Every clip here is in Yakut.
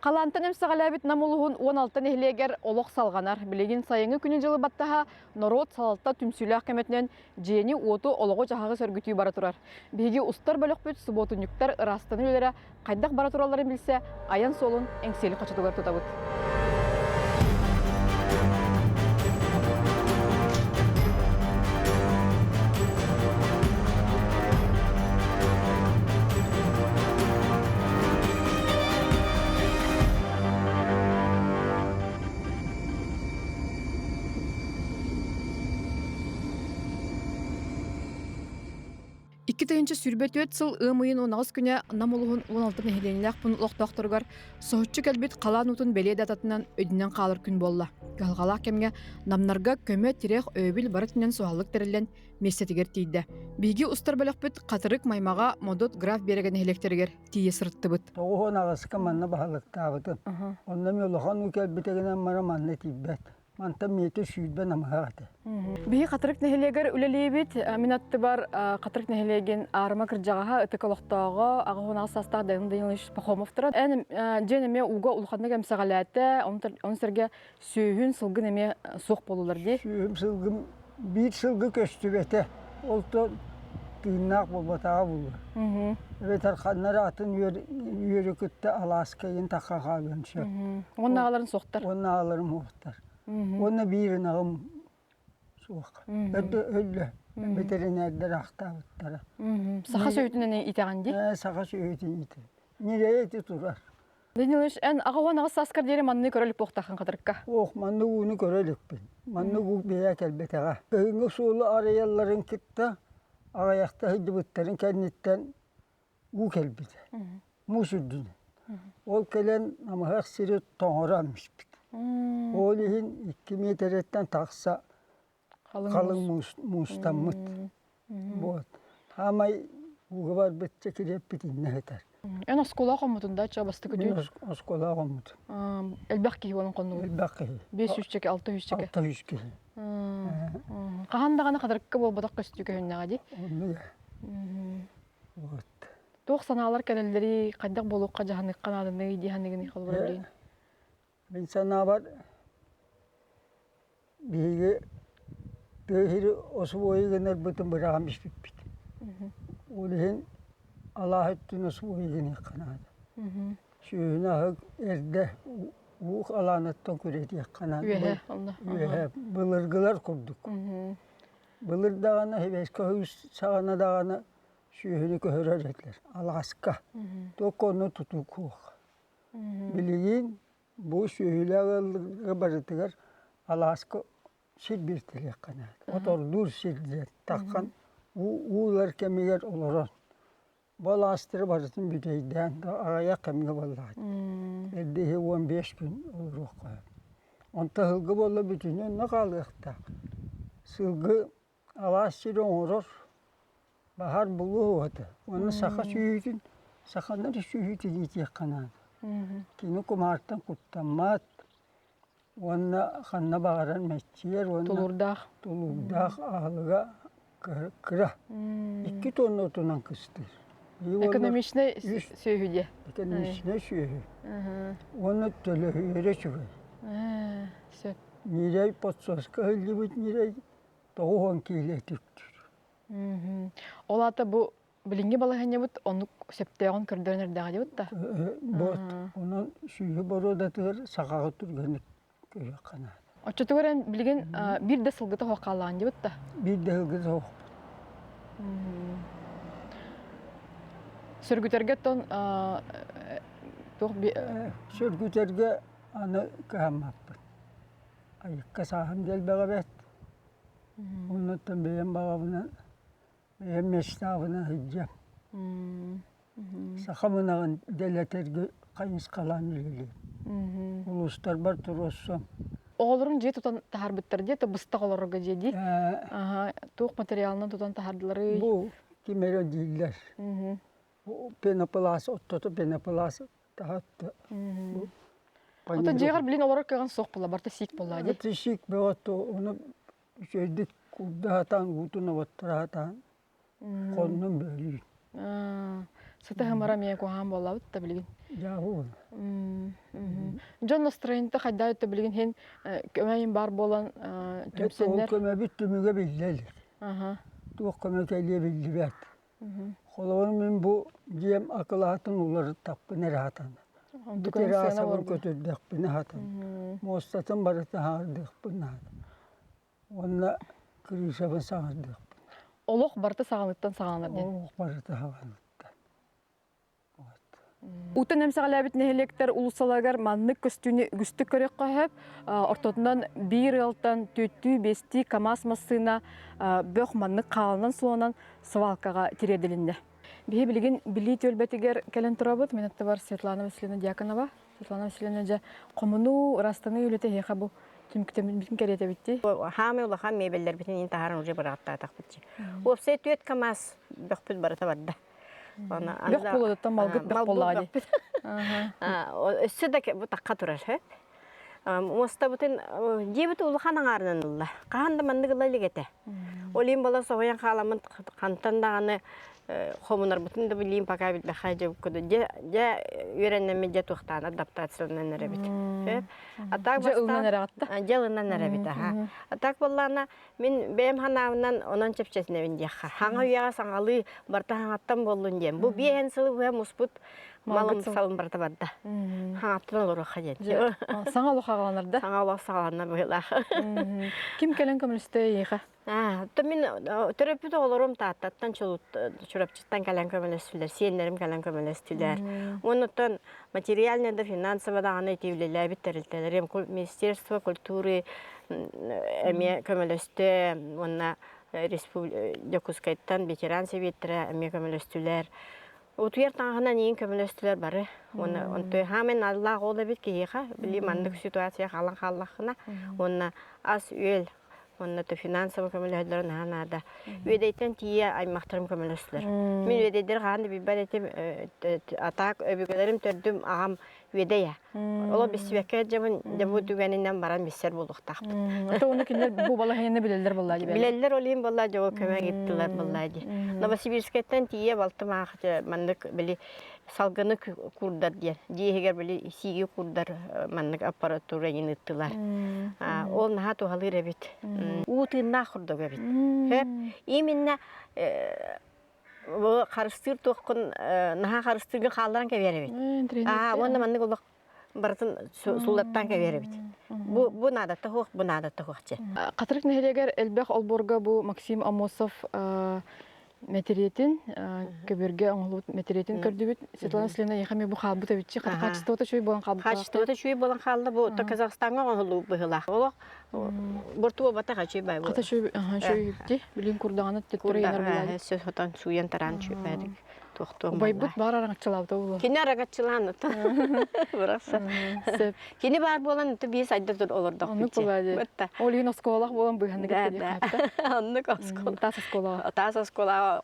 Халаантан эмсэҕэлээбит Нам улууһун 16 нэһилиэгэр олох салҕанар. Билигин сайыҥҥы күнү-дьылы баттаһа норуот салалта түмсүүлээх көмөтүнэн дьиэни-уоту, олоҕу-дьаһаҕы сөргүтүү бара турар. Биһиги устар бөлөхпүт субуотунньуктар ыраастаныы үлэлэрэ хайдах бара туралларын билсэ айан суолун Эҥсиэли хочотугар тутабыт. 2024 сыл ыам ыйын 18 күнэ Нам улууһун 16 нэһилиэнньэлээх пуун олохтоохторугар соһуччу кэлбит халаан уутун бэлиэ дататынан өйдөнөн хаалар күн буолла. Кыһалҕалаах кэмҥэ намнарга көмө, тирэх, өйөбүл бары өттүнэн суһаллык тэриллэн миэстэтигэр тиийдэ. Биһиги устар бөлөхпүт Хатырык, Маймаҕа, Модут, Граф Биэрэгэ нэһилиэктэригэр тиийэ сырыттыбыт. 98-ка манна баһылыктаабытым. Онно эмиэ улахан уу кэлбитигинэн мара манна тиийбэт. Мантан миэтэ 20 намыһах этэ. Биһи Хатырык нэһилиэгэр үлэлиибит. Мин аттыбар Хатырык нэһилиэгин аарыма кырдьаҕаһа, ытык олохтооҕо, 88 саастаах Данил Данилович Пахомов турар. Эн дьиэн эмиэ ууга улаханнык эмсэҕэлээтэ, ону сэргэ сүөһүн, сылгын эмиэ суох буолулар дии. Сүөһүм, сылгым биир сылгы көстүбэтэ. Ол то тыыннаах буолбатаҕа буолуо. Эбэтэр ханна эрэ атын үөрү кытта алааска иһин тахха хаалыан сөп. Уонна аҕаларын суохтар. Уонна аҕаларым суохтар. Уонна биир ынаҕым суох. Өрдө өллө. Бэтэринээрдэр аахтаабыттара. Саха сүөһүтүнэн итэҕин дии? Саха сүөһүтүн иитэн. Ньирэйэ ити турар. Данилович, эн 88 сааскар диэри манны көрө илик буолтаххын хатырыкка. Ох, маннык ууну көрө иликпин. Маннык уу бэйэ кэлбэтэҕэ. Кыһыҥҥы суолу арыйалларын кытта аҕыйахта сылдьыбыттарын кэнниттэн уу кэлбитэ. Муус үрдүнэн. Ол кэлэн намыһах сири тоҥоро испит. Ол иһин 2 миэтэрэттэн тахса халыҥ муустаммыт. Вот. Хаамай ууга барбытча кириэппит иннэ сытар. Эн оскуола хоммутун да ча бастакы түүн? Оскуола хоммутум. Элбэх киһи буолан хоннугут? Элбэх киһи. 500 чеке, 600 чеке. 600 киһи. Хаһан даҕаны хатырыкка буолбатах көстүү көһүннэҕэ дии. Оннук. Вот. Туох санаалар кэлэллэрий, хайдах буолуохха дьаһаныахха нааданый дии саныыгыный холобура билигин? Мин санаабар биһиги тыа сири освои гынарбытын быраҕан испиппит. Ол иһин алаас өттүн освои гыныахха наада. Сүөһүнү аһык эрдэ уу халааныттан күрэтиэххэ наада. Үөһэ онно. Үөһэ былыргылар курдук. Былыр даҕаны Хибэскэ саҕана даҕаны сүөһүнү көһөрөр этилэр алааска. Туох онно тутуу суох. Билигин бу сүөһүлээх ыалларга барытыгар алааска сир биэртэлиэххэ наада. Отордуур сир диэн таххан уу ылар кэмигэр олорон бу алаастары барытын бүтэйдээн аҕыйах кэмҥэ буоллаҕа эрдэ иһи 15 күн олоруохха сөп. Онтон сылгы буолла бүтүннүү онно хаалыахтаах. Сылгы алаас сири оҥорор баһаар булуо уһата. Уонна саха сүөһүтүн сахалар сүөһүтүн иитиэххэ наада. Кини кумаартан куттаммат уонна ханна баҕарар мэччийэр уонна Тулуурдаах. тулуурдаах аһылыга кыра. 2 тонна отунан кыстыыр. Экономичнай сүөһү диэ. Экономичнай сүөһү. Уонна төлөһүөрэ үчүгэй. Сөп. Ньирэй подсоска ыһыллыбыт ньирэй 90 киилэ түктүүр. Ол аата бу билиҥҥи балаһыанньабыт оннук сөптөөҕүн көрдөрөн эрдэҕэ диэбит да. Вот онон сүүһү боруодатыгар сахаҕа түргэнник көрүөххэ наада. Оччотугар эн билигин биир да сылгыта суох хааллаҕын диэбит да. Биир да сылгыта суохпут. Сөргүтэргэ оттон туох Сөргүтэргэ аны кыһаммаппыт. Айыкка сааһым дэлбэҕэ бэрт. Оннуттан бэйэм баҕабынан, бэйэм мечтаабынан сылдьыам. Сахам ынаҕын дэлэтэргэ хайысхалаан үлэлиэм. Улуустарбар туруорсуом. Оҕолорун дьиэ тутан таһаарбыттар дии, то быстах олорорго дьиэ дии. Туох материалынан тутан таһаардыларый? Бу ким эрэ дииллэр. Пенопласт, оттото пенопласт таһатта. Ото дьиэҕэр билин олорор кыаҕын суох буолла, барыта сиик буолла дии. Ити сиик бөҕөтө ону үчүгэйдик куурда сатаан, уутун оботторо сатаан хоннум бөлүүн. Сыта-сымара эмиэ куһаҕан буоллабыт да билигин. Дьаабы буолла. Дьон настроениета хайдаа өттө билигин хин көмөйүн бар буолан түмсэннэр. Көмөбүт түмүгэ биллэ илик. Туох көмө кэлиэ биллибэт. Холобур мин бу дьиэм акылаатын уларыттахпына эрэ сатанар. Бу террасабын көтүрдэхпинэ сатанар. Муостатын барыта хаардыахпын наада. Уонна крышабын саҥардыахпын. Олох барыта саҕалыттан саҕаланар диэн. Олох барыта саҕалыттан. Утан эмсэҕэлээбит нэһилиэктэр уулуссаларыгар маннык көстүүнү үгүстүк көрүөххэ сөп. Ортотунан биир ыалтан түөттүү, биэстии КАМАЗ массыына бөх маннык хааланан-суоланан свалкаҕа тириэрдилиннэ. Биһи билигин Билии түөлбэтигэр кэлэн турабыт. Мин аттыбар Светлана Васильевна Дьяконова. Светлана Васильевна дьэ хомунуу, ырастаныы үлэтэ эһиэхэ бу түмүктэммитин кэриэтэбит дии. Хаамай улахан мебеллэрбитин иин таһааран уже быраҕаттаатахпыт дии. Уопсай түөрт КАМАЗ бөхпүт барыта барда. Бөх буолуоттан малгыт бөх буоллаҕа дии. Өссө да бу тахха турар сөп. Муостабытын дьиэбит улахан аҥаарынан ылла. Хаһан да маннык ыла илик этэ. Ол иһин буола соһуйан хааламмын хантан даҕаны хомунарбытын да билиим пока билбэххэ дьэ дьэ дьэ үөрэннэммит дьэ туохтаан адаптацияланан эрэбит. А так Дьэ ылынан эрэҕитта. Дьэ ылынан эрэбит аха. А так буоллаана Мин бэйэм санаабынан онон чэпчэтинэбин диэххэ. Хаҥа үйэҕэ саҥалыы барыта хаҥаттан буоллун диэн. Бу биэһэн сылы быһа муспут малым салым барыта барда. Хаҥаттан олоруохха диэн. Саҥа олох аҕаланар да? Саҥа олох саҕаланар быһыылаах. Ким кэлэн көмөлөстө эйиэхэ? То мин төрөппүт оҕолорум Тааттаттан Чурапчыттан кэлэн көмөлөстүлэр, сиэннэрим кэлэн көмөлөстүлэр. Оннуттан материальная да финансово даҕаны ити үлэлээбит тэрилтэлэрим Министерство культуры эмиэ көмөлөстө уонна Дьокуускайтан ветеран сэбиэттэрэ эмиэ көмөлөстүлэр. Утуйар таҥаһынан иин көмөлөстүлэр бары. Уонна онто хаамай наадалаах ол эбит киһиэхэ били маннык ситуация хаалан хааллаххына уонна ас-үөл Онно то финансово көмөлөһөллөрө наһаа наада. Үөдэйтэн тиийэ аймахтарым көмөлөстүлэр. Мин үөдэйдэр хаһан да билбэт этим, атаак өбүгэлэрим төрдүм аҕам үөдэйэ. Оло билсибэккэ дьабын дьабы түгэнинэн баран билсэр буолуохтаахпыт. Ото оны кинилэр бу балаһыйаны билэллэр буоллаа дии. Билэллэр ол иһин буоллаа дьэ көмө ыыттылар буоллаа дии. Новосибирскайтан тиийэ балтым аах маннык били салгыны куурдар диэн дьиэ иһигэр били сииги куурдар маннык аппаратура иин ыыттылар. Ол наһаа туһалыыр эбит. Уу тыыннаах курдук эбит. Именно бу харыстыыр туоххун наһаа харыстыыргын хаалларан кэбиһэр эбит. Уонна маннык олох барытын суулаттаан кэбиһэр эбит. Бу бу наадата суох, бу наадата суох дьэ. Хатырык нэһилиэгэр элбэх олбуорга бу Максим Аммосов мэтириэтин, көбүөргэ оҥоһуллубут мэтириэтин көрдүбүт. Светлана Васильевна эйиэхэ бу хаалбыт эбитчи. Хаачыстыбата үчүгэй буолан хаалбыт. Хаачыстыбата үчүгэй буолан хаалла. Бу Казахстаҥҥа оҥоһуллубут быһыылаах. Олох бортуо батах үчүгэй бай. Хата үчүгэй билин курдаҕана төттөрү янар буолаады. Сотон сууйан тараан үчүгэй Тохтуом Убайбыт баар араҥаччылаабыта буолуо. Кини араҥаччылаан бырахса. Кини баар буолан биир сайда олордох. Оннук буолаа Ол иһин оскуолалаах буолан быыһаннык этэ Оннук оскуола. Таас оскуолаҕа. Таас оскуолаҕа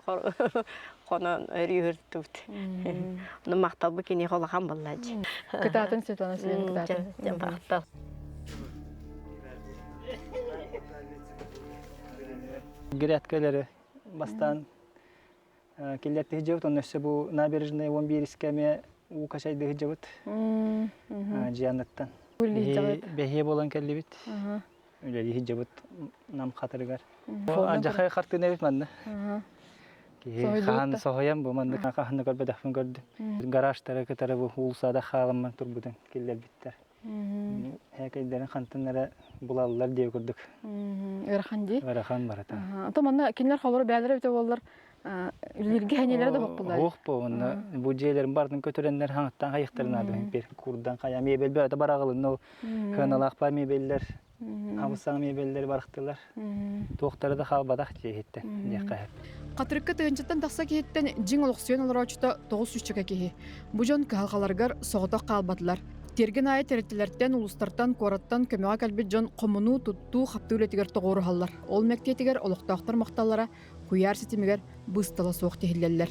хонон өрүүһүртүбүт. Ону махталбы киниэхэ улахан буоллааччы. Кытаатын Светлана Васильевна кытаатын. Махтал. Грядкалары бастаан Киллэртиһи дьыбыт, онно өссө бу набережная 11 эмиэ уу качайдыһы дьыбыт дьианныттан. Бэһиэ буолан кэллибит. Үлэлиһи дьыбыт нам хатырыгар. Алдьахай хартыына эбит манна. Киһи хаһан соһуйан бу маннык хаһан көрбөтөхпүн көрдүм. Гаражтары кытары бу уулусада хаалымман турбутун киллэрбиттэр. Һээкэйдэрин хантан эрэ булаллар диэ курдук. Ыарахан дии. Ыарахан барыта. Ото манна кинилэр холоро бээлэрэ бүтэ буоллар үлэлииргэ хэнилэрэ да боппулар. Ох бу онно бу дьиэлэрин бардын көтөрөннөр хаҥаттан хайыхтарын наада бир курдан хайа мебель бөтө бараҕылын ол кыаналаах ба мебеллер Хамсаҥ мебеллэри барахтылар. Туохтара да хаалбатах дьиэһиттэн диэххэ сөп. Хатырыкка тыһыынчаттан тахса киһиттэн дьиҥ олохсуйан олорооччута 900 киһи. Бу дьон кыһалҕаларыгар соҕотох хаалбатылар. Тиэргэн аайы тэрилтэлэртэн, улуустартан, куораттан көмөҕө кэлбит дьон хомунуу, туттуу, хаптыы үлэтигэр тоҕуоруһаллар. Ол мэктиэтигэр олохтоохтор махталлара куйаар ситимигэр быыстала суох тиһиллэллэр.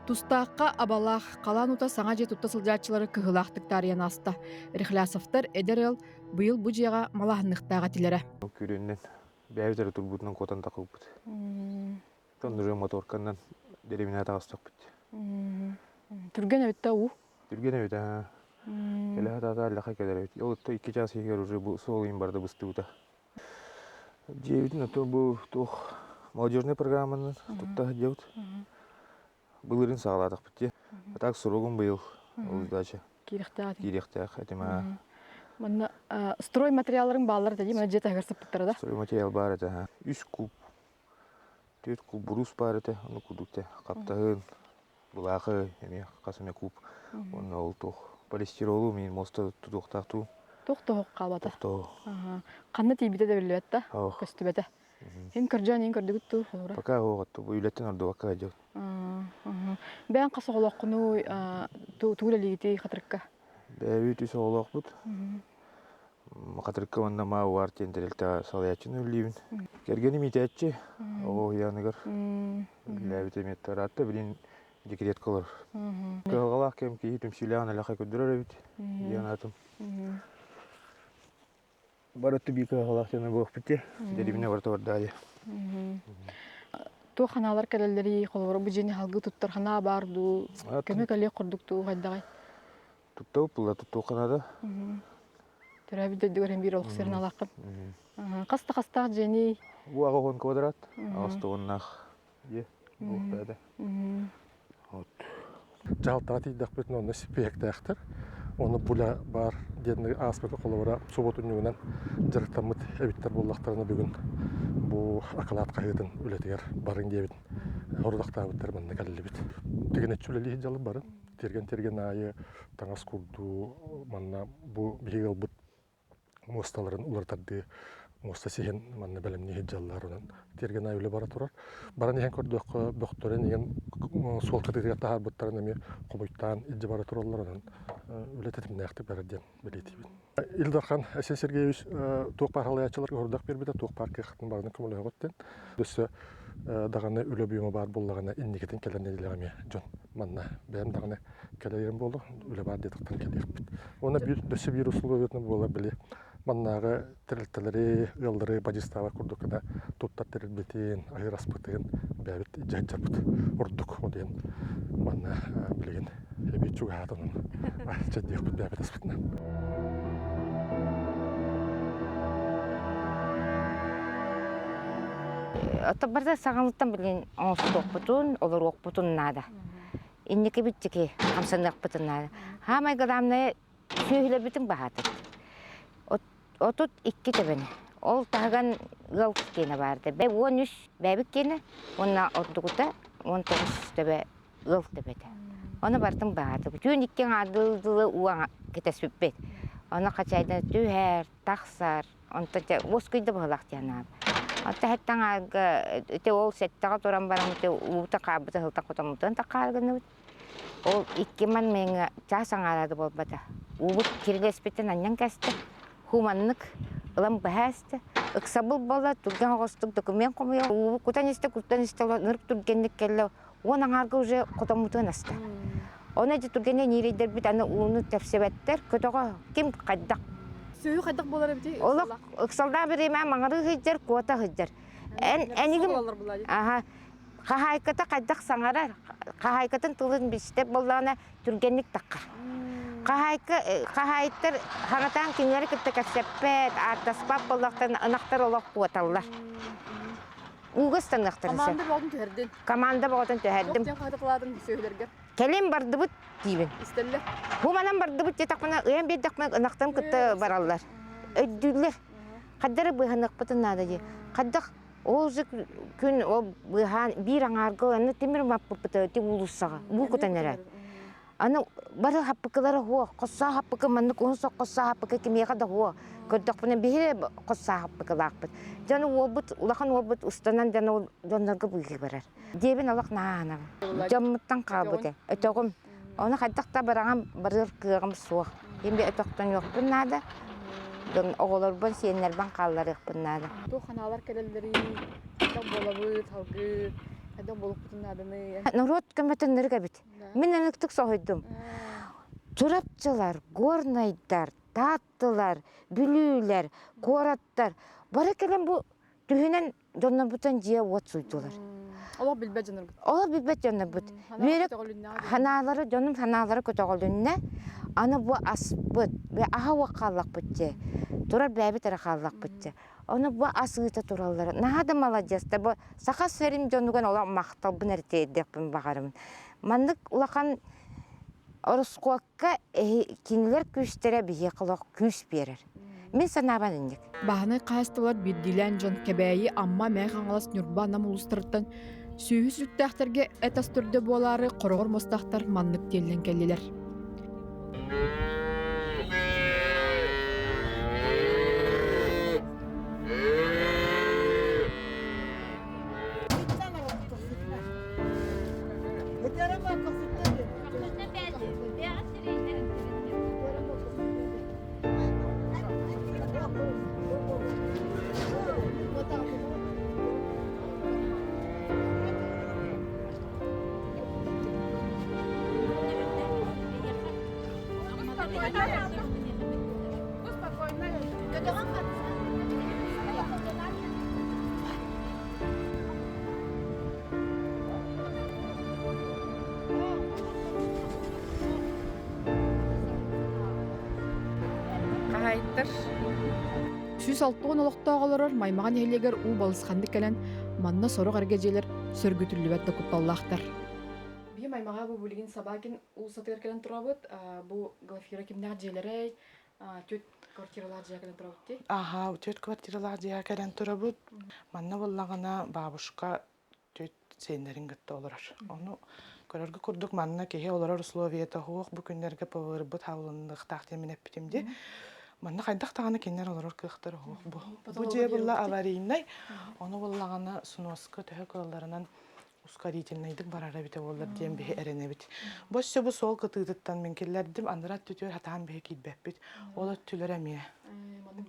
Тустаахха абалаах, халаан ута саҥа дьиэ тутта сылдьааччылары кыһыылаахтык таарыйан ааста. Рехлясовтар эдэр ыал быйыл бу дьиэҕэ малааһынныхтаах этилэрэ. Күрүөннэн бэйэбит эрэ турбутунан куотан тахылбыт. Тон моторканан дэриэбинэ таҕыстахпыт. Түргэн эбит да уу. Түргэн эбит аа. Кэлэ сатаата аллаха кэлэр эбит. Ол икки чаас иһигэр уже бу суол ыйын барда быстыбыта. Дьиэбитин ото бу туох молодежный программанан тутта сылдьабыт. Былырыын саҕалаатахпыт дии. А так срогум быйыл ол сдача. Киириэхтээх этим. Киириэхтээх этим аа. Манна строй материалларыҥ бааллар этэ дии, манна дьиэ таһыгар сыппыттара да? Строй материал баар этэ, аа. Үс куб, түөрт куб брус баар этэ, ону курдук те хаптаһын, былаахы эмиэ хас эмэ куб. Уонна ол туох полистиролу мин моста тутуохтаах туу. Туох тоһох хаалбата. Туох Ханна тиийбитэ да биллибэт да, көстүбэтэ. Ин көрдьөөн ин көрдүгүт туу холура. Пока оҕотто бу үлэттэн ордубакка дьыл. Бэйэн хас оҕолооххунуй туу үлэлиигитий хатырыкка? Бэйэбит үс оҕолоохпут. Хатырыкка уонна Маа Уар диэн тэрилтэҕэ салайааччыны үлэлиибин. Кэргэним иитээччи, оҕо уһуйааныгар үлэлээбит эмиэ ыраатта, билин декретка олорор. Кыһалҕалаах кэм киһи түмсүүлээҕин элэхэ көрдөрөр эбит диэн аатым. Бары түбүү кыһалҕалаах дьоно буолуохпут дии. Дэриэбинэ барыта барда дии. Туох ханаалар кэлэллэрий, холобура бу дьиэни салгыы туттар ханаа баар дуу, көмө кэлиэх курдук дуу хайдаҕай? Туттабыт була туттуохха наада. Төрөөбүт дойдугар эн биир олох сирин алааххын. Хас да хастаах дьиэний? Бу 80 квадрат, аҕыс тоҕоннаах дьиэ буолуохтаах Вот. Дьаһалтаҕа тиийдэхпитинэ онно сипиэһэктээхтэр. Ону буля баар диэн ааспыты холобура субуотунньугунан дьарыктаммыт эбиттэр буоллахтарына бүгүн бу акылаат хаһыытын үлэтигэр барыҥ диэбит сорудахтаабыттар манна кэллибит. Тигинэччи үлэлии сылдьаллар бары. Тиэргэн-тиэргэн аайы таҥас курдуу манна бу биһиги ылбыт муосталарын уларытардыы муоста сиһин манна бэлэмнии сылдьаллар онон тиэргэн аайы үлэ бара турар. Баран иһэн көрдөххө бөхтөрүн иһин суол кытыытыгар таһаарбыттарын эмиэ хомуйтаан илдьэ бара тураллар онон үлэ тэтимнээхтик барар диэн бэлиэтиибин. Ил Дархан Айсен Сергеевич туох баар халайааччыларга сорудах биэрбитэ, туох баар кыаххытын барытын көмөлөһөҕүт диэн. Өссө даҕаны үлэ объема баар буоллаҕына инникитин кэлэр нэдиэлэҕэ эмиэ дьон манна бэйэм даҕаны кэлэрим буолуо, үлэ баар диэтэхтэн кэлиэхпит. Уонна биир өссө биир условиятынан буолар били маннааҕы тэрилтэлэри, ыаллары бадьыыстаабат курдук гына туттар тэрилбитин, аһыыр аспытын бэйэбит илдьэ сылдьарбыт ордук. Ол иһин манна билигин эбии чугаһаатан чэйдиэхпит бэйэбит аспытынан. Оттон барыта саҥалыттан билигин оҥостуохпутун, олоруохпутун наада. Инники биттики хамсаныахпытын наада. Хаамай главное сүөһүлэрбитин баһаатыбыт. 32 төбөнү. Ол таһыган ыал киэнэ баарда. 13 бэйэбит киэнэ уонна ордугута 19 төбө ыал төбөтө. Ону барытын баһаатыбыт. Түүн икки аҥаардыы дылы уу кэтэспиппит. Ону хачайдан түһэр, тахсар. Онтон дьэ уоскуйда быһылаах диэн аҕам. Онтон сэттэ аҥаарга ити ол сэттэҕэ туран баран ити уута хаалбыта сылтан хотоммутун таххааргынныбыт. Ол икки ман мэҥэ чаас аҥаара да буолбата. Уубут кирилэспитин анньан кэстэ. Хуманнык ылан быһа эстэ. Ыксабыл буола түргэн оҕустук документ хомуйа уубут кутан истэ кутан истэ ынырык түргэнник кэллэ уон аҥаарга уже хотоммутун аста. Ону дьэ түргэнэ ньирэйдэрбит аны ууну тэпсибэттэр көтөҕө ким хайдах Сүөһү хайдах буолар эбитий? Олох ыксалдаах бириэмэ маҥырыы сылдьар, куота сылдьар. Эн энигим аха хаһаайката хайдах саҥарар, хаһаайкатын тылын билситэр буоллаҕына түргэнник таххар. Хаһаайка хаһаайыттар хаҥатаан кинилэри кытта кэпсэппэт, ааттаспат буоллахтарына ынахтар олох куоталлар. Ууга ыстаныахтарын сөп. Команда бөҕөтүн түһэрдин. Команда бөҕөтүн түһэрдим. Туох диэн хаһытыкылаатын сүөһүлэргэр? Кэлин бардыбыт диибин. Истэллэр. Бу манан бардыбыт диэтэхпинэ, ыйан биэрдэхпинэ ынахтарым кытта бараллар. Өйдүүллэр. Хайдары быыһаныахпытын наада дии. Хайдах ол же күн ол быыһаан биир аҥаарга аны тимир маппыппыта ити уулуссаҕа уу кутан эрэр. Аны бары хаппыкылара хуо, хоссоо хаппыкы маннык уһун сох хоссоо хаппыкы кимиэхэ да хуо. Көрдөхпүнэ биһиги хоссоо хаппыкылаахпыт. Дьон уолбут улахан уолбут устанан дьон ол дьоннорго быыһыы барар. Диэбин олох наһаа Дьоммуттан хаалбыта. Өтөҕүм. Ону хайдах да бараҕам барыар кыаҕым суох. Ким би өтөхтөнүөхпүн наада. Дьон оҕолорбун, сиэннэрбин хаалларыахпын наада. Туох ханаалар кэлэллэрий, хайдах буолабыт, салгыы. Хайдах буолукпутун нааданы. Норуот көмөтүн нырык эбит. Мин ыныктык соһуйдум. Чурапчылар, Горнайдар, Тааттылар, Бүлүүлэр, куораттар бары кэлэн бу түһүнэн дьоннорбутун дьиэ-уот суйдулар. Олох билбэт дьоннорбут. Олох билбэт дьоннорбут. Үөрэ ханаалары, дьонум ханаалара көтөҕүлүннэ. Аны бу аспыт, аһа уох хааллахпыт дьэ. Турар бэйэбит эрэ хааллахпыт дьэ. Ону бу ас ыыта тураллара. Наһаа да маладьыастар. Бу саха сирин дьонугар олох махталбын эрэ тиэрдиэхпин баҕарабын. Маннык улахан ороскуокка кинилэр күүстэрэ биһиэхэ олох күүс биэрэр. Мин санаабар инник. Бааһынай хаһаайыстыбалар биирдиилээн дьон Кэбээйи, Амма, Мэҥэ Хаҥалас, Ньурба, Нам улуустарыттан сүөһү сүтүктээхтэргэ эт ас төрдө буолаары хороҕор муостаахтар маннык тиэллэн кэллилэр. Хаһаайыттар 160 олохтоох олорор Маймаҕа нэһилиэгэр уу балысханнык кэлэн, манна сорох эргэ дьиэлэр сөргүтүллүбэт да кутталлаахтар. Биһи Маймаҕа бу билигин Собакин уулуссатыгар кэлэн турабыт. Бу Глафира кимнээх дьиэлэрэй, түөрт квартиралаах дьиэ кэлэн турабыт дии. Аха, түөрт квартиралаах дьиэ кэлэн турабыт. Манна буоллаҕына бабушка түөрт сиэннэрин кытта олорор. Ону көрөргө курдук манна киһи олорор условиета суох бу күннэргэ ПВР-быт хаалланыахтаах диэн мин эппитим дии. Манна хайдах даҕаны кинилэр олорор кыахтара суох бу. Бу дьиэ булла аварийнай, ону буллаҕына сноска төһө кыалларынан ускорительнайдык барара эбитэ буоллар диэн биһи эрэнэбит. Бу өссө бу суол кытыытыттан мин киллэрдим, анараа өттүтүгэр хатаан биһи киирбэппит. Ол өттүлэр эмиэ.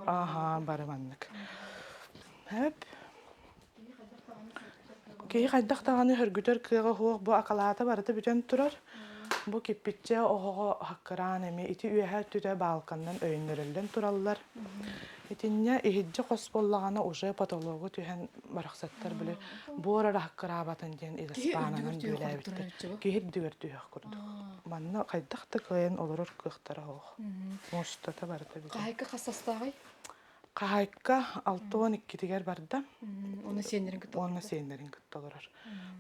Аха, бары маннык. Хөп. Киһи хайдах даҕаны хөргүтэр кыаҕа суох бу акалаата барыта бүтэн турар. Бу киппиччэ оһоҕо хаккыраан эмиэ ити үөһэ өттүтэ баалканнан өйөннөрүллэн тураллар. Итиннэ иһирдьэ хос буоллаҕына уже потологу түһэн барахсаттар били буор эрэ хаккыраабатын диэн илэспаананан бүөлээбиттэр. Киһи үрдүгэр түһүөх курдук. Манна хайдах да кыайан олорор кыахтара суох. Муостата барыта бүтэн. Хаһайка хас састааҕый? Хаһаайка 62-тигэр барда. Уонна сиэннэрин кытта Уонна сиэннэрин кытта олорор.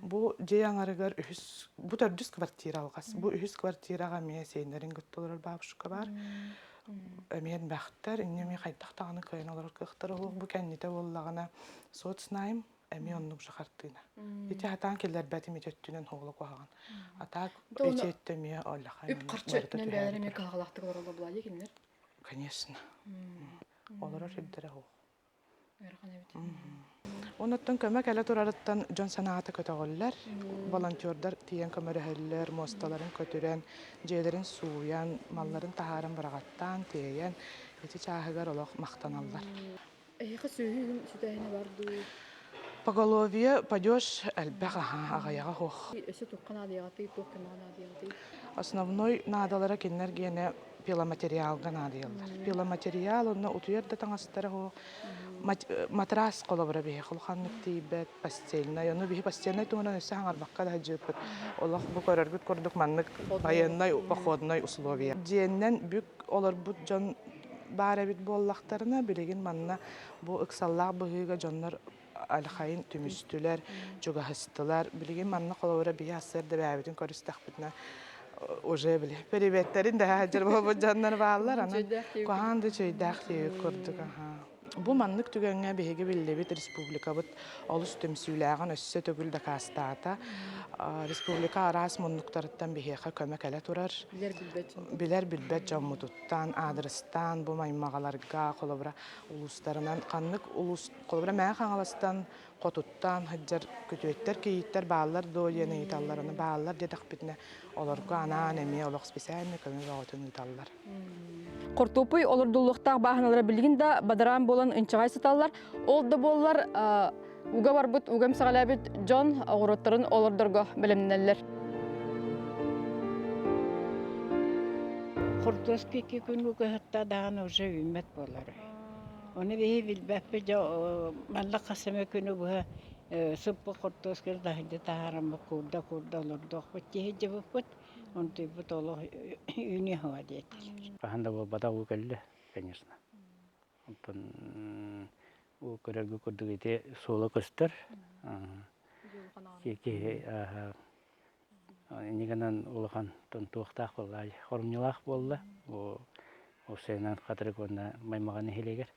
Бу дьиэ аҥарыгар үһүс, бу төрдүс квартира алҕас. Бу үһүс квартираҕа эмиэ сиэннэрин кытта олорор бабушка бар. Эмиэ элбэхтэр, инньэ эмиэ хайдах даҕаны кыайан олорор кыахтара суох. Бу кэннитэ буоллаҕына соцнайм эмиэ оннук же хартыына. Ити хатаан киллэрбэтим ити өттүнэн оҕоло куһаҕан. А так ити өттө эмиэ оллахан Үп-харчы өттүнэн бэйэлэрэ эмиэ кыһалҕалаахтык олороллор буолаа кинилэр. Конечно. Олорор сирдэрэ суох. Ыарахан эбит. Онуттан көмө кэлэ турарыттан дьон санаата көтөҕүллэр. Волонтердар тиийэн көмөлөһөллөр, муосталарын көтүрэн, дьиэлэрин сууйан, малларын таһааран быраҕаттаан, тиэйэн, ити чааһыгар олох махтаналлар. Эһиэхэ сүөһү сүтээһинэ бар дуу? Поголовье падеж элбэх аһа, аҕыйаҕа суох. Өссө туохха наадыйаҕытый, туох көмөҕө наадыйаҕытый? Основной наадалара кинилэр гиэнэ пиломатериалга наадыйаллар. Пиломатериал онно утуйар да таҥастара суох. Матрас холобура биһиэхэ улаханнык тиийбэт, постельнай. Ону биһи постельнай туһунан өссө хаҥарбакка да сылдьыппыт. Олох бу көрөргүт курдук маннык военнай походной условия. Дьиэннэн бүк олорбут дьон баар эбит буоллахтарына, билигин манна бу ыксаллаах быһыыга дьоннор альхайын түмүстүлэр, чугаһыстылар. Билигин манна холобура биһи сарсыарда бэйэбитин көрүстэхпитинэ уже били перебеттэрин да сылдьар буолбут дьоннор бааллар. Аны куһаҕан да үчүгэйдээх диэбит курдук. Бу маннык түгэҥҥэ биһиги биллибит республикабыт олус түмсүүлээҕин өссө төгүл дакаастаата. Республика араас муннуктарыттан биһиэхэ көмө кэлэ турар. Билэр билбэт дьоммутуттан, аадырыстаан бу маймаҕаларга, холобура, улуустарынан ханнык улуус, холобура, Мэҥэ Хаҥаластан, хотуттан сылдьар күтүөттэр, кийииттэр бааллар дуо диэн ыйыталлар. Ону бааллар диэтэхпитинэ, олорго анаан эмиэ олох специальный көмө бөҕөтүн ыыталлар. Хортуоппуй олордуллуохтаах бааһыналара билигин да бадараан буолан ынчаҕай сыталлар. Ол да буоллар, Уга барбыт, уга эмсэҕэлээбит дьон оҕуруоттарын олордорго бэлэмнэнэллэр. Хортуоска икки күн угаһытта даҕаны уже үүммэт буолар. Ону биһи билбэппит дьэ манна хас эмэ күнү быһа сыппыт хортуосканы таһырдьа таһаараммыт куурда-куурда олордуохпут тиһирдьибиппит онтуйбут олох үүнүө суоҕа диэтилэр. Хаһан да буолбатах уу кэллэ, конечно. Онтон уу көрөргө курдук ити суола көстөр. Киһи инньэ гынан улахан туохтаах буолла, хоромньулаах буолла. Бу уопсайынан Хатырык уонна Маймаҕа нэһилиэгэр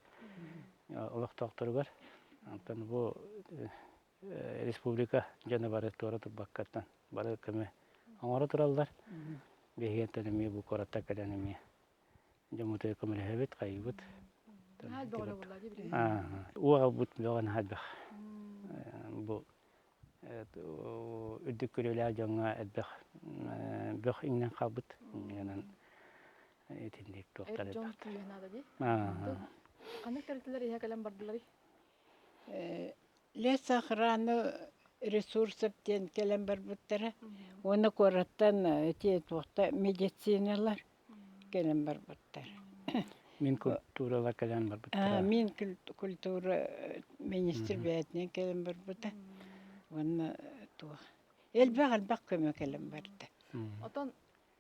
олохтоохторугар. Онтон бу республика дьоно бары туора турбаккаттан бары көмө оҥоро тураллар. Биһиги эмиэ бу куораттан кэлэн эмиэ дьоммутугар көмөлөһөбүт, хайыыбыт. Уу аҕалбыт бөҕө наһаа элбэх. Бу үрдүк күрүөлээх дьоҥҥо элбэх бөх иҥнэн хаалбыт. Иннинэн итинник туохтар Эр дьон күүһэ наада дии. Ханнык тэрилтэлэр иһэ кэлэн бардыларый? Лес охраны ресурсов диэн кэлэн барбыттара. Уонна куораттан ити туохта медициналар кэлэн барбыттар. Мин культуралар кэлэн барбыттара. Мин культура министр бэйэтинэн кэлэн барбыта. Уонна туох элбэх-элбэх көмө кэлэн барда. Отон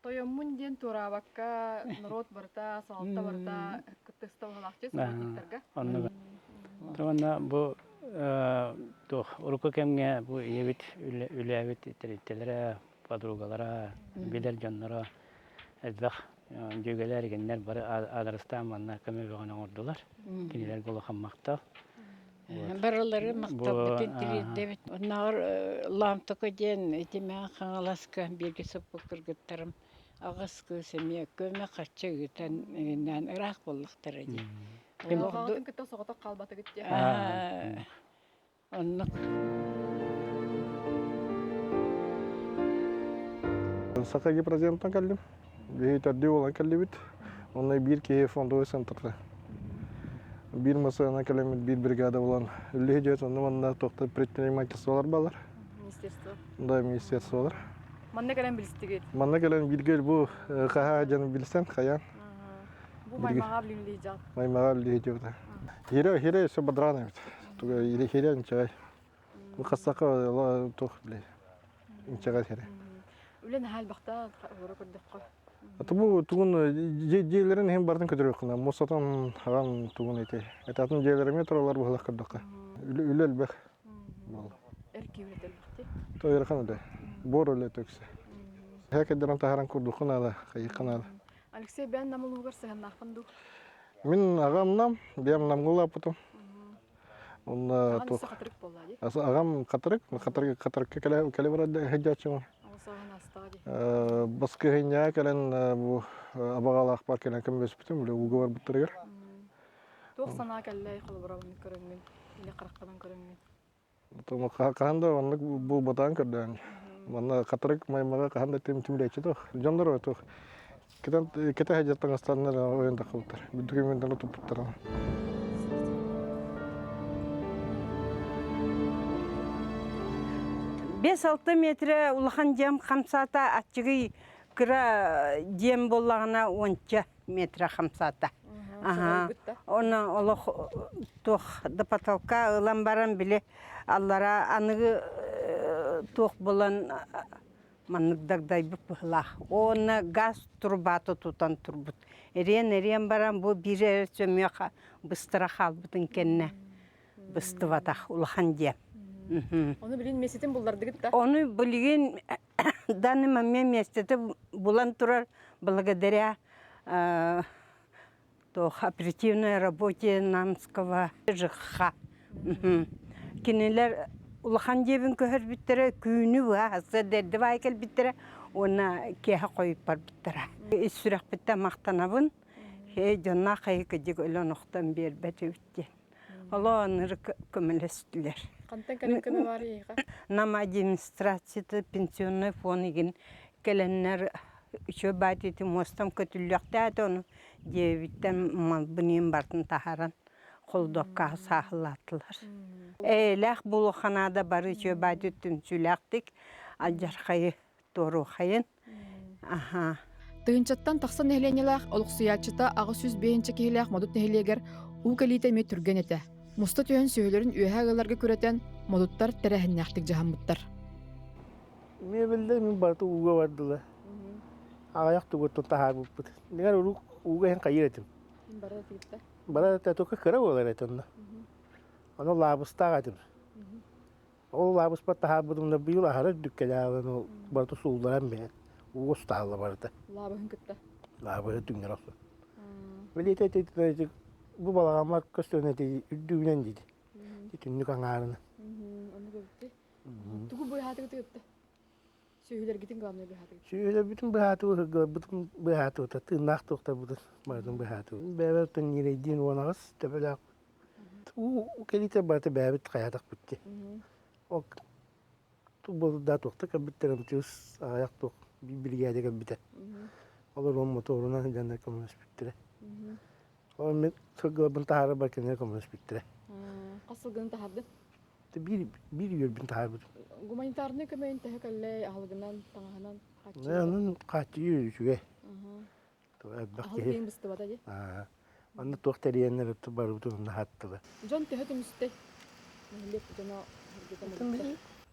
тойоммун диэн туораабакка норуот барыта, салалта барыта кыттыста баһылаахчы соботниктарга. Оннук. Уонна бу туох урукку кэмҥэ бу ийэбит үлээбит тэрилтэлэрэ, подругалара, билэр дьонноро элбэх дьүөгэлэр игиннэр бары аадырыстаан манна көмө бөҕөнү оҥордулар. Кинилэргэ улахан махтал. Барылары махталбытын тириэрдэбит. Оннооҕор Лаамтоко диэн итимээн Хаҥаласка бииргэ сыппыт кыргыттарым аҕыс кыыс эмиэ көмө харчы ыытан ыраах буоллахтара дии. Оҕоҕутун кытта соҕотох хаалбатыгыт диэн. Оннук. Саха гипроземтан кэллим. Биһи төрдүү буолан кэллибит. Онно биир киһи фондовый центрда. Биир массыына кэлэммит биир бригада буолан үллүһү дьиэт онно манна туохта предпринимательстволар балар. Министерство. Да, министерстволар. Манна кэлэн билистигит? Манна кэлэн бииргэ бу хаһаа дьон билсэн хаян. Бу маймаҕа билинлийдьат. Маймаҕа билинлийдьат. Хире хире өссө бадран эбит. Туга хире инчэҕэй. Бу хастака туох билей. Инчэҕэй хире. Үлэ наһаа элбэхтэ уора көрдөххө. Аты бу тугун дьиэлэрин иһин бартын көтөрүөххүнэ. Муссатан хаҕан тугун ити. Этатын дьиэлэрими туралар быһылах көрдөххө. Үлэ элбэх. Эр киһи үлэтэ элбэхти. Тойырхан үлэ. Бор үлэ төксө. Хэкэдэрэн таһаран курдукхун ала, хайыккын ала. Алексей, бэйэн Нам улууһугар сыһыаннааххын дуу? Мин аҕам Нам, бэйэм Намҥа улааппытым. Онно Аҕам туох өссө хатырык буолла дии. Аҕам хатырык, хатырык хатырыкка кэлэ кэлэ барар сылдьааччыбын. Ол саҕана астаҕа дии. Баскыһынньаҕа кэлэн бу абаҕалаахпар кэлэн көмөлөспүтүм, били ууга барбыттарыгар. Туох санаа кэллэй холобура маннык көрөҥҥүн, илэ хараххынан көрөҥҥүн? Хаһан да оннук буолбатаҕын көрдөөн. Манна хатырык маймаҕа хаһан да тимирээччи туох. Дьоннор туох кэтэ сылдьар таҥастарынан ойон таххыбыттар. Бүдүгүмүнтэн туппуттара. Бес-алты метрэ улахан дьиэм хамсаата, аччыгый кыра дьиэм буоллаҕына уонча метрэ хамсаата. Аха. Оны олох туох да потолка ылан баран били аллара аныгы туох булан маннык дагдайбыт быһылаах. Уонна газ трубата тутан турбут. Эриэн-эриэн баран бу биир эрэ сөмүөх быстара хаалбытын кэннэ быстыбатах улахан диэн. Ону билин миэстэтин буллардыгыт да? Ону билигин данный момент миэстэтэ булан турар благодаря туох оперативной работе Намского ЖХ. Кинилэр улахан дьиэбин көһөрбүттэрэ, түүнү быһа сарсыарда эрдэ баай кэлбиттэрэ уонна киэһэ хойут барбыттара. Ис сүрэхпиттэн махтанабын. Дьонноох хайы кыдьык өлөн охтон биэрбэт эбит диэн. Олооннору көмөлөстүлэр. Хантан кэлэн көмө баар эйиэхэ? Нам администрацията пенсионный фонд игин кэлэннэр үчүгэй баатыйты муостам көтүллүөхтээх ону дьиэбиттэн малбын иин бартын таһааран. холодовкаҕа сааһылаатылар. Эйэлээх буолуохха наада бары үчүгэй баайды түмсүүлээхтик алдьархайы туоруоххайын. Аха. Тыһыынчаттан тахса нэһилиэнньэлээх олохсуйааччыта 805 киһилээх Модут нэһилиэгэр уу кэлиитэ эмиэ түргэн этэ. Муста түһэн сүөһүлэрин үөһэ ыалларга күрэтэн, модуттар тэрээһиннээхтик дьаһаммыттар. Миэбэллэр мин барыта ууга бардылар. Аҕыйах тугуттан таһаарбыппыт. Дигэр урут ууга иһэн хайыыр этим. Бара этэ только кыра буолар этэ онно. Ону лаабыстаах этим. Ол лаабыспар таһаарбытым быйыл аһара үрдүккэлээҕин ол барыта суулларан биһэн ууга устаалла барыта. Лаабыһын кытта. Лаабыһы түҥнэр охсон. Билиэтэ ити бу балаҕаммар көстөн эти үрдүгүнэн диди. Түннүк аҥаарына. Оннук эбитти. Тугу быһаатыгыт ыытта? Сүөһүлэргитин главное быһаатыгыт. Сүөһүлэрбитин быһаатыбыт, ыһыгыларбытын быһаатыбыт, тыыннаах туохтарбытын барытын быһаатыбыт. Бэйэбэр төннүүрэйдиин 18 төбөлөөх уу кэлиитэ барыта бэйэбит хайаатахпыт дии. Ол да туохта кэлбиттэр МТС аҕыйах туох биригээдэ кэлбитэ. Олор он моторунан дьоннор көмөлөспүттэрэ. Ол мен сылгыларбын таһаарарбар кинилэр көмөлөспүттэрэ. Хас сылгыны таһаардын? Биир биир үөрбүн таһаарбытым. Гуманитарнай көмөйүн төһө кэллэ аһылыгынан, таҥаһынан хааччыйыы? Хааччыйыы үчүгэй. Элбэх Аһылык киһи. иһин быстыбата дии. Манна туох тэрийэннэр барыбытын онно аһаттылар. Дьон төһө түмүстэй? Нэһилиэк дьоно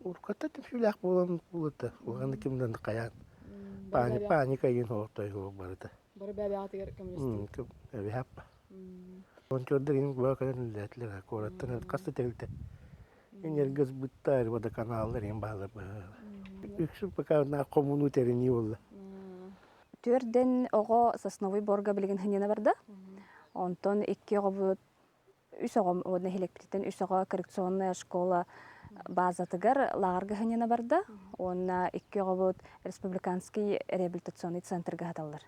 Урукката түмсүүлээх буолан буолута. Улахан кимнэн хайаан. Паника иин хотой барыта. Бары бэйэ-бэйэҕитигэр көмөлөстүгүт. Эбиһаппа. Волонтердар иҥ баа кэлэн үлэлээтилэр куораттан хас да тэрилтэ энергосбыттар водоканаллар иҥ баалар үксүн пока хомунуу тэринии буолла. Түөрдэн оҕо Сосновый Борга билигин хынньана барда. Онтон икки оҕобут үс оҕом нэһилиэкпититтэн үс оҕо коррекционная школа базатыгар лааҕырга хынньана барда. Уонна икки оҕобут республиканский реабилитационный центрга хаталлар.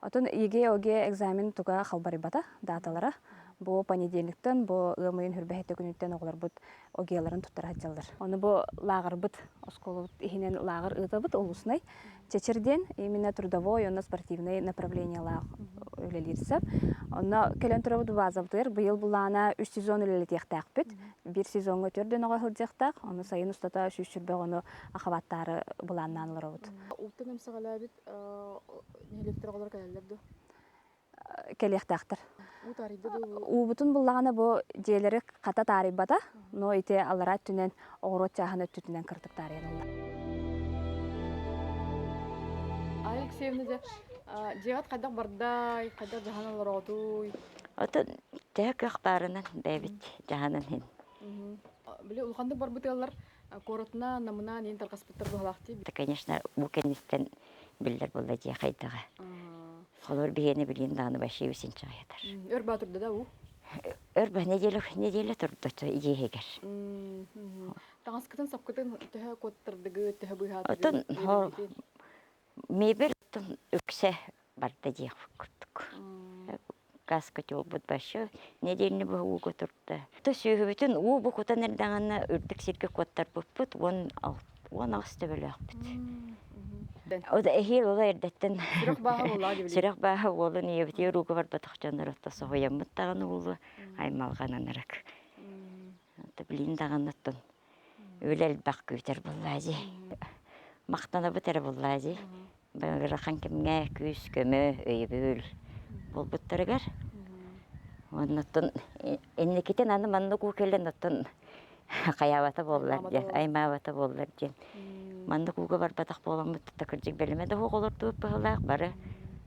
Отон ЕГЭ, ОГЭ экзамен туга халбарыйбата даталара. Бу понедельниктан, бу ыам ыйын хүрбэһитэ күнүттэн оҕолорбут ОГЭларын туттара сылдьаллар. Ону бу лааҕырбыт, оскуолабыт иһинэн лааҕыр ыытабыт улуснай. Чэчир диэн именно трудовой уонна спортивный направлениелаах үлэлиир сөп. Онно кэлэн турабыт базабытыгар быйыл булаана үс сезон үлэлэтиэхтээхпит. Биир сезоҥҥа төрдөн оҕо сылдьыахтаах, ону сайын устата 120 оҕону ахабаттаары былааннаан олоробут. Ууттан эмсэҕэлээбит нэһилиэктэр оҕолоро кэлэллэр дуо? Кэлиэхтээхтэр. Уу таарыйда дуу? Уубутун буллаҕына бу дьиэлэри хата таарыйбата, но ити аллараа өттүнэн оҕуруот чааһын өттүтүнэн кырдык таарыйан ылла. Алексеевна дьэ, дьиэҕит хайдах бардай, хайдах дьаһанан олороотуй? Отон төһө кыах баарынан бэйэбит дьаһанан иһин. Били улаханнык барбыт ыаллар куоратынан, намынан иин тарҕаспыттар быһалаах дии. Конечно, бу кэнниттэн биллэр буолла дьиэ хайдаҕа. Холор биһиэни билин даҕаны вообще үсүн чаҕыйатар. Өр баа турда да уу? Өр ба неделя неделя турда дьиэһигэр. Таҥаскытын сапкытын төһө куоттардыгыт, төһө быыһаатыгыт? Отон мебель оттон үксэ барда диэх курдук. Газ котелбут вообще неделяны быһа ууга турда. То сүөһүбүтүн уу бу кутан эрдэҕинэ үрдүк сиргэ куоттарбыппыт 18 төбөлөөхпүт. Эһиил ола эрдэттэн Сүрэх бааһа буоллаҕа дии Сүрэх бааһа уолун ийэбитигэр ууга барбатах дьоннор отто соһуйаммыт даҕаны уулу аймалҕананарак. Билин даҕаны оттон үлэ элбэх күүтэр буоллаа дии. Махтанабыт эрэ буоллаа дии. Ыарахан кэмҥэ күүс-көмө, өйөбүл буолбуттарыгар. Оннуттан инникитин аны маннык уу кэлэн оттон хайаабата буоллар диэн, аймаабата буоллар диэн. Маннык ууга барбатах буоламмыт да кырдьык бэлэмэ да суох олордубут быһыылаах бары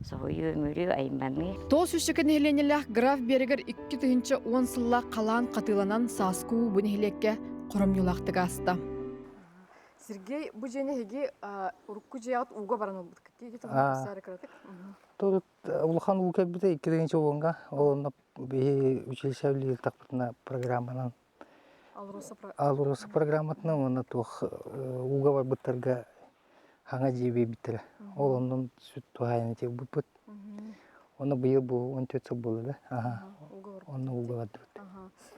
соһуйуу, өмүрүү, айманыы. Тоос үсчэкэ нэһилиэнньэлээх Граф биэрэгэр 2010 сыллаах халаан хатыыланан сааскы уу бу нэһилиэккэ хоромньулаахтык ааста. Сергей, бу дьиэни эһиги урукку дьиэҕит ууга баран ылбыткыт дии кэпсээри кыратык. Тут улахан уу кэлбитэ икки уонга. Ол онно биһи училище үлэлиир программанан Алроса программатынан уонна туох ууга барбыттарга хаҥа дьиэ биэрбиттэрэ. Ол оннун сүт туһаайан ити ылбыппыт. Онно быйыл бу 14 сыл буолла да. Аха. Онно ууга бардыбыт.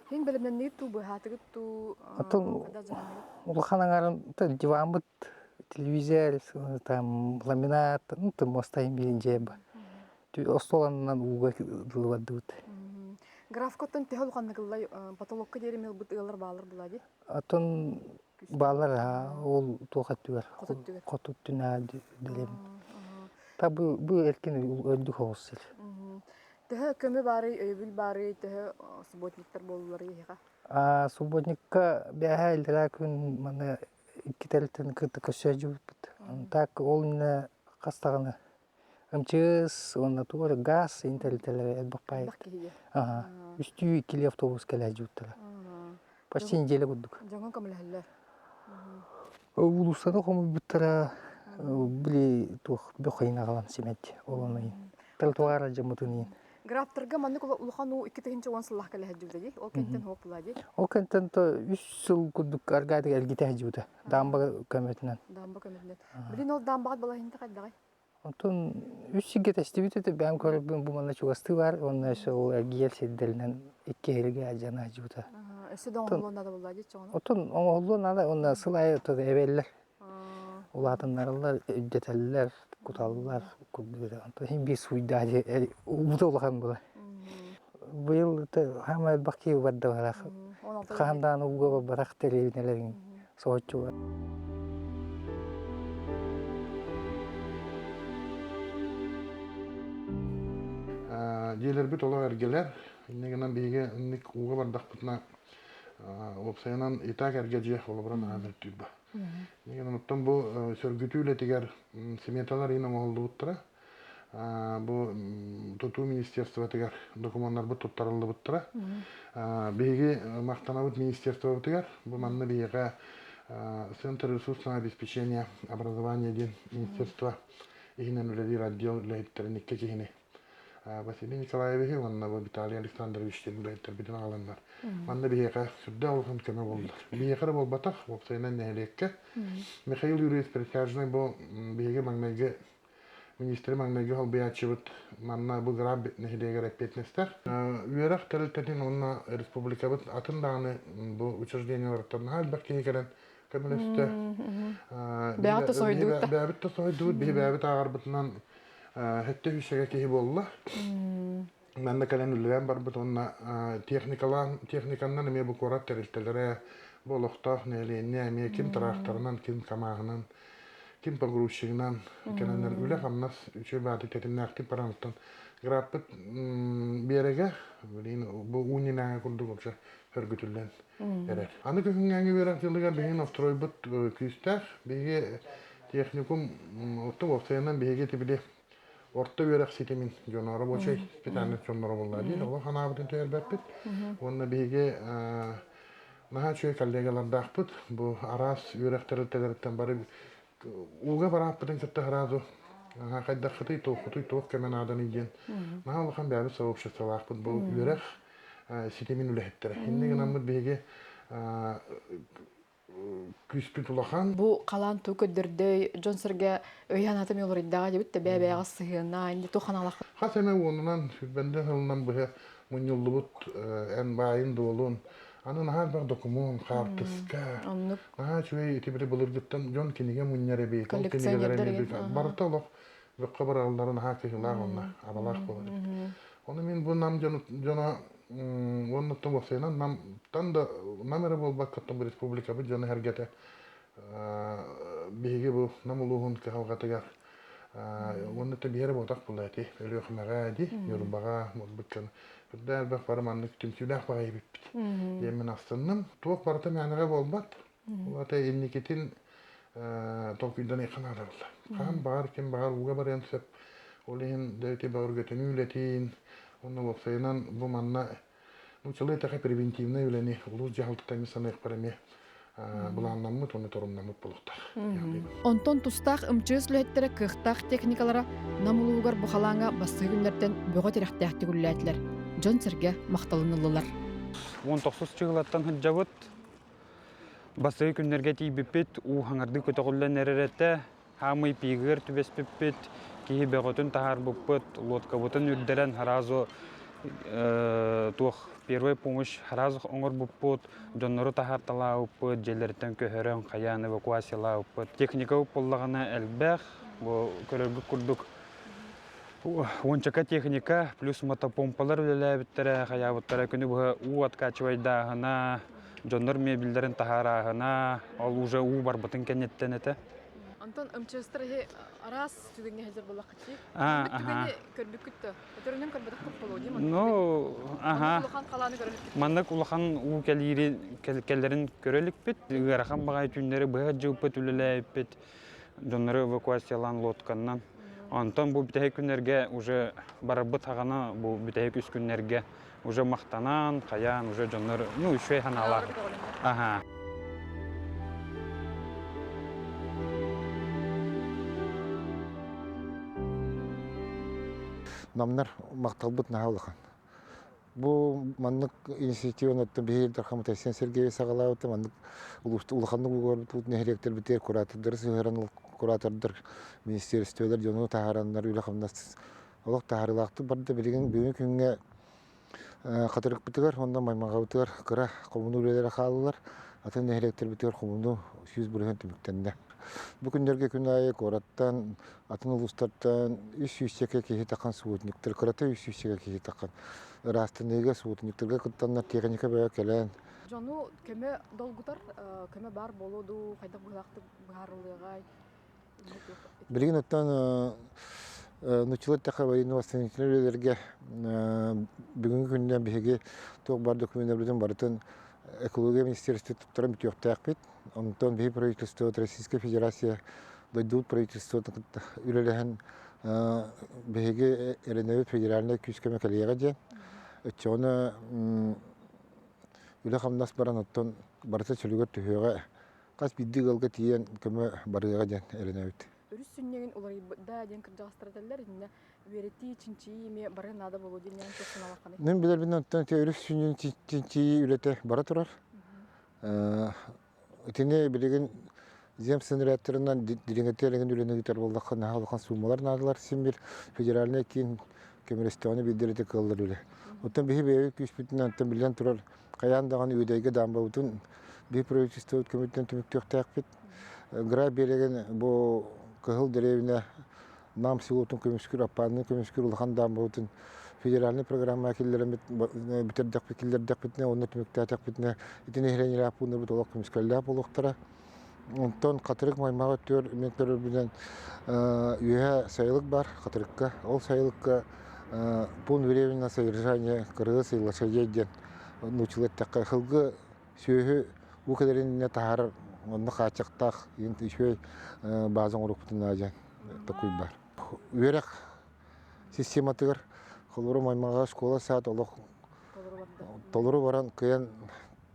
Хин бэлэмнэннигит туу быһаатыгыт туу Оттон улахан аҥарын диваммыт, телевизор, там ламинат, ну там мостайын биирин дьиэ остуол аннынан ууга дылы бардыбыт. Графикаттан төһө улаханнык ыллай потолокка диэри ылбыт ыаллар баалар була дии? Оттон баалар ол туох өттүгэр хоту өттүнэ дэлэм. Та бу бу эркин үрдүк оҕус сир. Төһө көмө баарый, өйөбүл баарый, төһө субботниктар буоллулар эһиэхэ? Субботникка бээһээ иллэрээ күн маны икки тэрилтэни кытта көрсөөдьүбүппүт. Так ол иннэ хас даҕаны МЧС уонна туох эрэ газ тэрилтэлэрэ элбэх баай. Аха. Үстүү иккилии автобус кэлээдьибиттэрэ. Почти неделя курдук. Дьоҥҥо көмөлөһөллөр. Уулуссаны хомуйбуттара били туох бөх ыйын аҕалан симэт ол ону тротуар дьаммытын иин. Графтарга маннык улахан уу 2010 сыллаах кэлэ сылдьыбыта дии. Ол кэнтэн хуох була дии. Ол кэнтэн то үс сыл курдук аргаатык эргитэ сылдьыбыта. Даамба көмөтүнэн. Даамба көмөтүнэн. Билин ол даамбаҕат балаһыйынта хайдаҕай? Онтон үс сиргэ тэстибит этэ, бэйэм көрөрбүн бу манна чугастыы баар уонна өссө ол эргийэр сирдэринэн икки эһилгэ адьана сылдьыбыта. Өссө да оҥоһуллуон наада буолла дии чоҕоно. Оттон оҥоһуллуон наада уонна сыл аайы оттон эбэллэр. Улаатыннараллар, үрдэтэллэр, куталлар курдук этэ. Онтон иһин биир суйдаа дии уута улахан буолар. Быйыл хаамай элбэх киһи барда барах. Хаһан даҕаны ууга барбатах дэриэбинэлэрин соһуччулар. Дьиэлэрбит олох эргэлэр. Инньэ гынан биһиги инник ууга бардахпытына уопсайынан и так эргэ дьиэ холобура наһаа мөлтүүр Инньэ гынан оттон бу сөргүтүү үлэтигэр сметалар иһин оҥоһуллубуттара. Бу тутуу министерствотыгар докумуоннарбыт туттарыллыбыттара. Биһиги махтанабыт министерствобытыгар. Бу манна биһиэхэ Центр ресурсного обеспечения образования диэн министерство иһинэн үлэлиир отдел үлэһиттэрин икки киһини Василий Николаевиһы уонна Виталий Александрович диэн үлэһиттэрбитин аҕаланнар. Манна биһиэхэ сүрдээх улахан көмө буолла. Биһиэхэ эрэ буолбатах, уопсайынан нэһилиэккэ. Михаил Юрьевич Присяжный бу биһиги маҥнайгы Министри маҥнайгы солбуйааччыбыт манна бу Граб нэһилиэгэр эппиэтинэстээх. Үөрэх тэрилтэтин уонна республикабыт атын даҕаны бу учреждениеларыттан наһаа элбэх киһи кэлэн көмөлөстө. Бэйэҕит да соһуйдубут да? Бэйэбит да соһуйдубут, биһи бэйэбит ааҕарбытынан сэттэ сүүсчэкэ киһи буолла. Манна кэлэн үлэлээн барбыт уонна техникалаан техниканнан эмиэ бу куорат тэрилтэлэрэ, бу олохтоох нэһилиэнньэ эмиэ ким тыраахтарынан, ким камааһынан, ким погрузчигынан кэлэннэр үлэ-хамнас үчүгэй баҕайытык тэтимнээхтик баран оттон графпыт биэрэгэ билигин бу уу иннинээҥи курдук вообще сөргүтүллэн эрэр. Аны күһүҥҥээҥи үөрэх дьылыгар биһиги настройбут күүстээх. Биһиги техникум оттон уопсайынан биһиги тибили орто үөрэх ситимин дьоно рабочай специальность дьонноро буолла дии олох санаабытын түһэрбэппит уонна биһиги наһаа үчүгэй коллегалардаахпыт бу араас үөрэх тэрилтэлэриттэн бары ууга барааппытын кытта сразу хайдаххытый туоххутуй туох көмө нааданый диэн наһаа улахан бэйэбит сообществолаахпыт бу үөрэх ситимин үлэһиттэрэ инньэ гынаммыт биһиги күүспүт улахан. Бу халаан туу көрдөрдөй, дьон-сэргэ өйө-санаата эмиэ уларыйдаҕа диэбит да бэйэ-бэйэҕэ сыһыана, инде туох ханаалаах. Хас эмэ уонунан, сүүрбэндэн сылынан быһа мунньуллубут эн баайын-дуолун, аны наһаа элбэх докумуон, хаартыска, Оннук. наһаа үчүгэй ити били былыргыттан дьон кинигэ мунньар эбит, ол кинигэлэр Коллекционердар эмиэ еген. барыта олох бөххө бараллара наһаа кыһыылаах уонна абалаах буолар эбит. Ону мин бу Нам дьоно уонна оттон уопсайынан Намтан да Нам эрэ буолбакка оттон бу республикабыт дьоно-сэргэтэ биһиги бу Нам улууһун кыһалҕатыгар уонна да биһиэрэ буотах буолла ити Өлүөхүмэҕэ ди Ньурбаҕа буолбут дьон үрдээх элбэх бары маннык түмсүүлээх баҕайы эбиппит диэн мин астынным. Туох барыта мээнэҕэ буолбат. Ол аата инникитин толкуйданыахха наада буолла. Хаһан баҕар ким баҕар ууга барыан сөп. Ол иһин да ити бөҕөргөтүнүү үлэтин уонна уопсайынан бу манна нууччалыы эттэххэ превентивнай үлэни улуус дьаһалтата эмиэ саныахпар эмиэ былааннаммыт уонна торумнаммыт буолуохтаах. Онтон тустаах МЧС үлэһиттэрэ кыахтаах техникалара Нам улууһугар бу халааҥҥа бастакы күннэртэн бөҕө тирэхтээхтик үлэлээтилэр. Дьон-сэргэ махталын ыллылар. 19 чыгылаттан сылдьабыт. Бастакы күннэргэ тиийбиппит, уу хаҥардыы көтөҕүллэн эрэр этэ. Хаамый пиигыгар түбэспиппит, киһи бөҕөтүн таһаарбыппыт, лодкабытын үрдэрэн сразу туох первая помощь сразу оҥорбуппут, дьоннору таһаарталаабыппыт, дьиэлэриттэн көһөрөн, хайаан эвакуациялаабыппыт. Техника буоллаҕына элбэх, бу көрөргүт курдук. Уончака техника плюс мотопомпалар үлэлээбиттэрэ, хайаабыттара күнү быһа уу откачивайдааһына, дьоннор мебеллэрин таһаарааһына, ол уже уу барбытын кэнниттэн этэ. Антон МЧСтар иһи араас түгэҥҥэ сылдьар буоллаххытый? Маннык түгэни көрбүккүт да? Өтөрүнэн көрбөтөххүт буолуо дии Ну, аха. Улахан халааны көрө иликпит. Маннык улахан уу кэлиирин кэлэрин көрө иликпит. Ыарахан баҕайы түүннэри быһа дьылпыт үлэлээбиппит. Дьоннору эвакуациялаан лодканнан. Онтон бу бүтэһик күннэргэ уже барарбыт хаҕана бу бүтэһик үс күннэргэ уже махтанан, хайаан уже дьоннор ну үчүгэй санаалаах. Аха. Намнар махталбыт наһаа улахан. Бу маннык инициативаны оттон биһиги Дархан Айсен Сергеевич саҕалаабыта маннык улаханнык угуорбут нэһилиэктэрбитигэр куратордары сыһыаран куратордар министерстволар дьону таһаараннар үлэ-хамнас олох таһаарыылаахтык барда. Билигин бүгүҥҥү күҥҥэ Хатырыкпытыгар уонна Маймаҕабытыгар кыра хомунуу үлэлэрэ хааллылар. Атын нэһилиэктэрбитигэр хомунуу 100% түмүктэннэ. Бу күннэргэ күн аайы куораттан, атын улуустартан үс сүүсчэкэ киһи тахан субботниктар, кырата үс сүүсчэкэ киһи тахан ыраастаныыга субботниктарга кыттаннар техника бөҕө кэлэн Дьону көмө долгутар, көмө баар буолуо дуу, хайдах быһыылаахтык быһаарыллыаҕай? Билигин оттон нуччалар эттэххэ военно-восстановительнай үлэлэргэ бүгүҥҥү күнүнэн биһиги туох баар докумуоннарбытын барытын экология министерствота туттаран бүтүөхтээхпит. Онтон биһи правительствобыт Российская Федерация дойдубут правительствотын кытта үлэлэһэн биһиги эрэнэбит федеральнай күүс көмө кэлиэҕэ диэн. Оччоҕуна үлэ-хамнас баран оттон барыта чөлүгэр түһүөҕэ. Хас биирдии ыалга тиийэн көмө барыаҕа диэн эрэнэбит. Өрүс сүнньүгүн уларыйбыта диэн кырдьаҕастар этэллэр. Иннэ үөрэтии, чинчийии эмиэ бары наада буолуо диэн туох санаалааххыный? Мин билэрбинэн оттон өрүс сүнньүн чинчийии үлэтэ бара турар. Итини билигин земснарядтарынан дириҥэтэ эрэгин үлэни ыытар буоллахха наһаа улахан суумалар наадалар син бир федеральнай киин көмөлөстөҕүнэ биирдэритэ кыаллар үлэ. Оттон биһи бэйэбит күүспүтүнэн оттон биллэн турар хайаан даҕаны үөдэйгэ даамбабытын биһи правительствобыт көмөтүнэн түмүктүөхтээхпит. Гра биэрэгин бу Кыһыл дэриэбинэ Нам селотун көмүскүүр, Аппаанны көмүскүүр улахан даамбабытын федеральнай программаҕа киллэрэммит бүтэрдэхпит киллэрдэхпитинэ уонна түмүктээтэхпитинэ ити нэһилиэнньэлээх пууннарбыт олох көмүскэллээх буолуохтара. Онтон Хатырык Маймаҕа өттүгэр мен көрөрбүнэн үөһэ сайылык бар Хатырыкка. Ол сайылыкка пункт временного содержания кыргыз и лошадей диэн нууччалыы эттэххэ сылгы сүөһү уу кэлэрин иннинэ таһаарар онно хааччахтаах үчүгэй бааза оҥоруохпутун наада диэн такой бар. Үөрэх систематыгар холобура Маймаҕа школа саад олох толору баран кыайан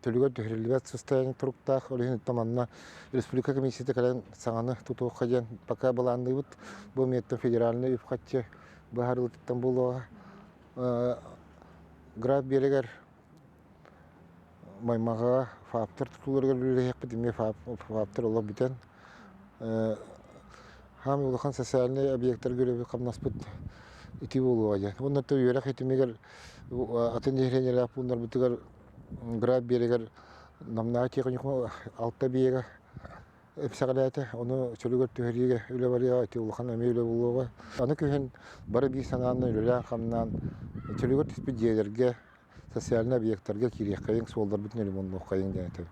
төлүгэр түһэриллибэт состояние туруктаах. Ол иһин манна республика комиссията кэлэн саҥаны тутуохха диэн пока былаанныыбыт. Бу миэттэн федеральный үп-харчы быһаарылытыттан буолуоҕа. Граф биэрэгэр Маймаҕа ФАПтар тутууларыгар үлэлэһиэхпит эмиэ ФАПтар олох бүтэн хаамый улахан социальнай объектарга үлэбит хамнаспыт ити буолуоҕа диэн. Уонна то үөрэх итимигэр атын нэһилиэнньэлээх пууннарбытыгар граф биэрэгэр Намнааҕы техникум алта биэгэ эмсэҕэлээтэ. Ону чөлүгэр түһэриигэ үлэ барыаҕа, ити улахан эмиэ үлэ буолуоҕа. Аны күһүн бары биир санаанан үлэлээн-хамнаан чөлүгэр түспүт дьиэлэргэ социальнай объектарга киириэххэйиҥ, суолларбытын ремоннуоххайыҥ диэн этэбин.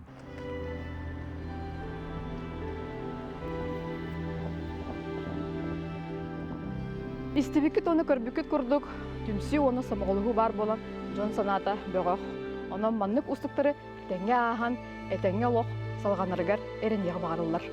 Истибиккит уонна көрбүккүт курдук, түмсүү уонна сомоҕолоһуу баар буолан, дьон санаата бөҕөх. Онон маннык уустуктары тэҥҥэ ааһан, этэҥҥэ олох салҕанарыгар эрэниэҕи баҕарыллар.